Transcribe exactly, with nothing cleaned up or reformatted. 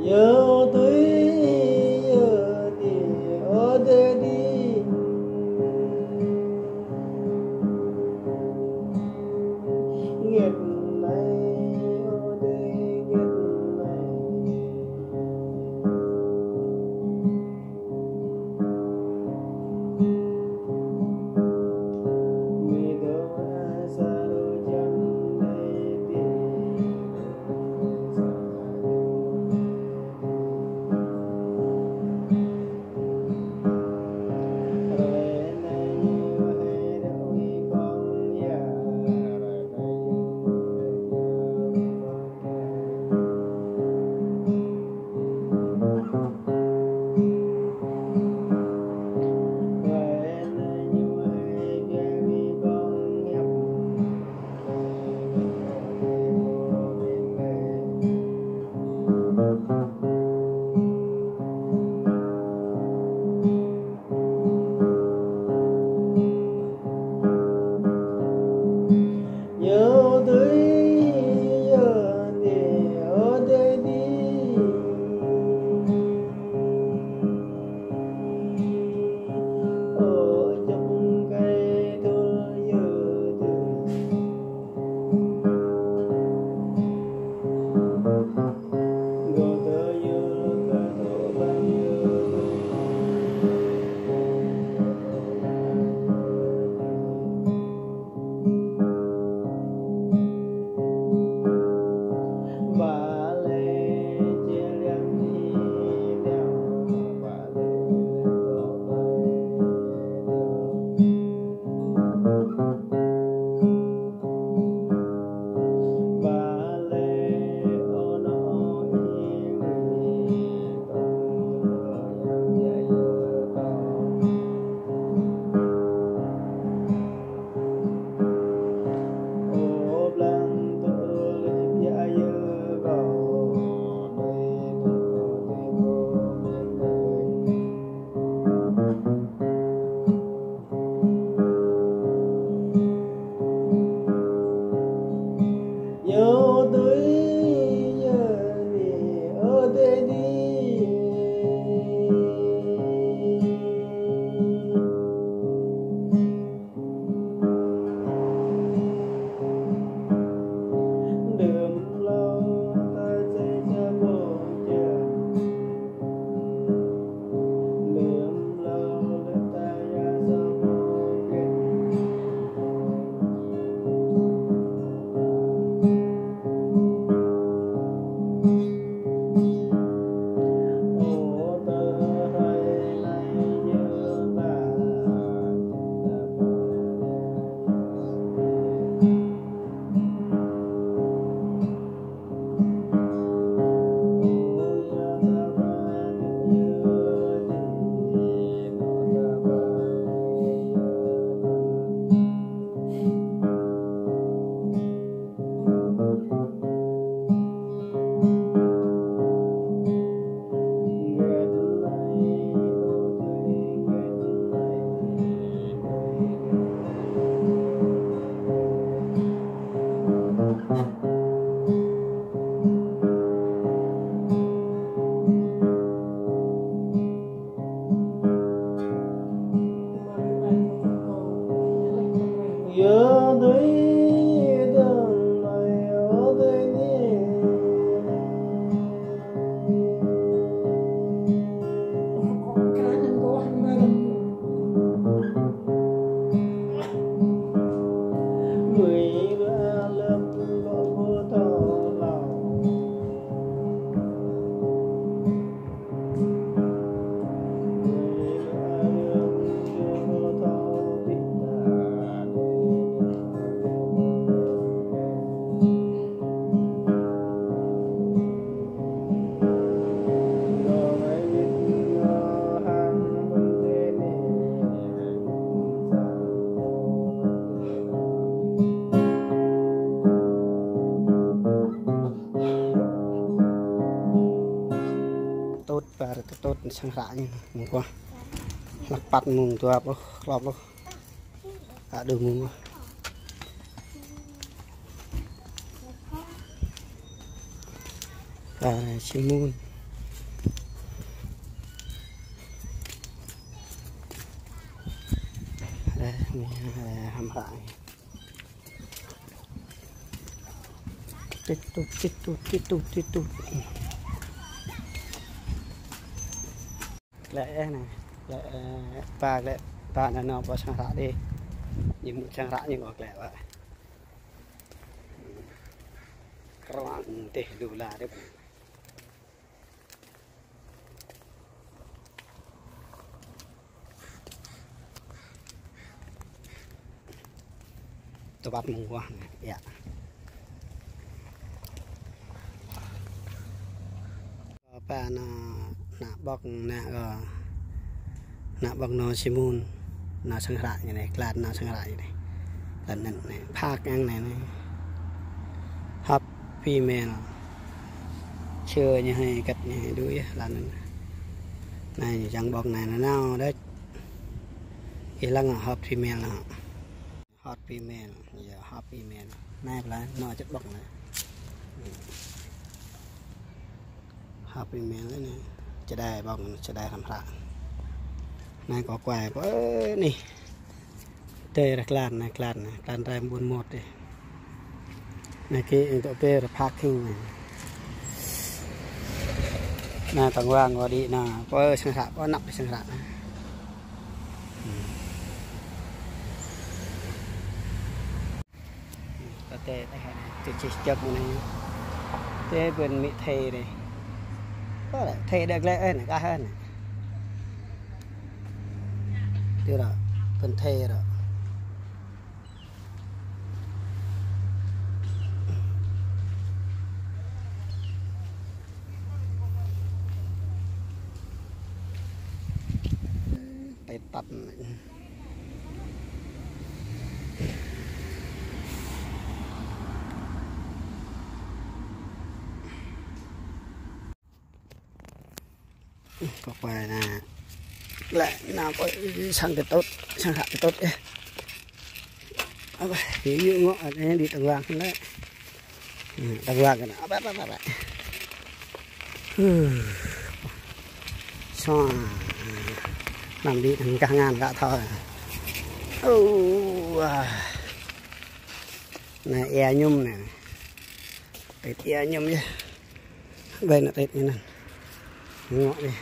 Yơ tui yơ ti ơ dê di. Ngĕt nai ơ dê ngĕt nai. Yơ dui yơ ti ơ dê di. Ơ čŏng kai tơ yơ dui. Yơ tui yơ ni ơ dê di. Đưm hlâo ta čê ča pô ča. Tŭt, ƀar tŭt sang hră ñu mơguah. Hlăk păt mơ̆ng dua pluh klâo pluh. Aduh mơguah. Ƀar či mơ̆n. Hră. Tít tút, tít tút, tít tút, tít tút. Glaĭ ih anai, glaĭ, ơ, ba glaĭ, ba anai nao pơ sang hră đih. Ñu mŭt sang hră ñu kơ glaĭ wă. Krong tih lu la đih. Tơbăp mơguah anai, yă. Ba ană, ană ƀŏk anai kơ, ană ƀŏk nao Simon, nao sang hră ñu anai, klan nao sang hră ñu anai. Klan anŭn anai, phak yang anai anai. Hop female. Čơ ñu hơi, kăt ñu hơi đuaĭ yơh, klan anŭn. Anai, čang ƀŏk anai, anai nao đôč. Ih lăng hop female nao. Hop female, yă, hop female. Anai pla, nao čĕt ƀŏk anai. Hop female anai. Čơđai ƀŏk, čơđai hrăm hră. Anai kơ kuai, ơ, anai. Tơdah klan, anai klan, anai klan rai ƀun mơmŏt đih. Anai kơ ih tŏ pơ parking anai. Anai tơguang kơ đĭ anai, pơ sang hră, pơ anăp sang hră anai. Kơ tê tê hai anai, tui čih čŏk mơ̆n anai. Tê ƀing mĭ thê anai. Kơ lĕ thê đa glĕ ơi anai, kah ơi anai. Tui ră, ƀing thê ră. Tê tăt anai. Kơ kuai anai. Lĕ anai kơ sang tơtŭt, sang hră tơtŭt ih. Apa, yŭ yŭ ngŏ anai đĭ tơguang lĕ. Hmm, tơguang anai. Apa, apa, apa, apa. Huh. Sua. Anăm đĭ tơngah ngăn kơ thâo. Uh, ah. Anai ia ñum anai. Tĭt ia ñum yơh. Ƀai anai tĭt ñu anŭn. Ngŏ đih.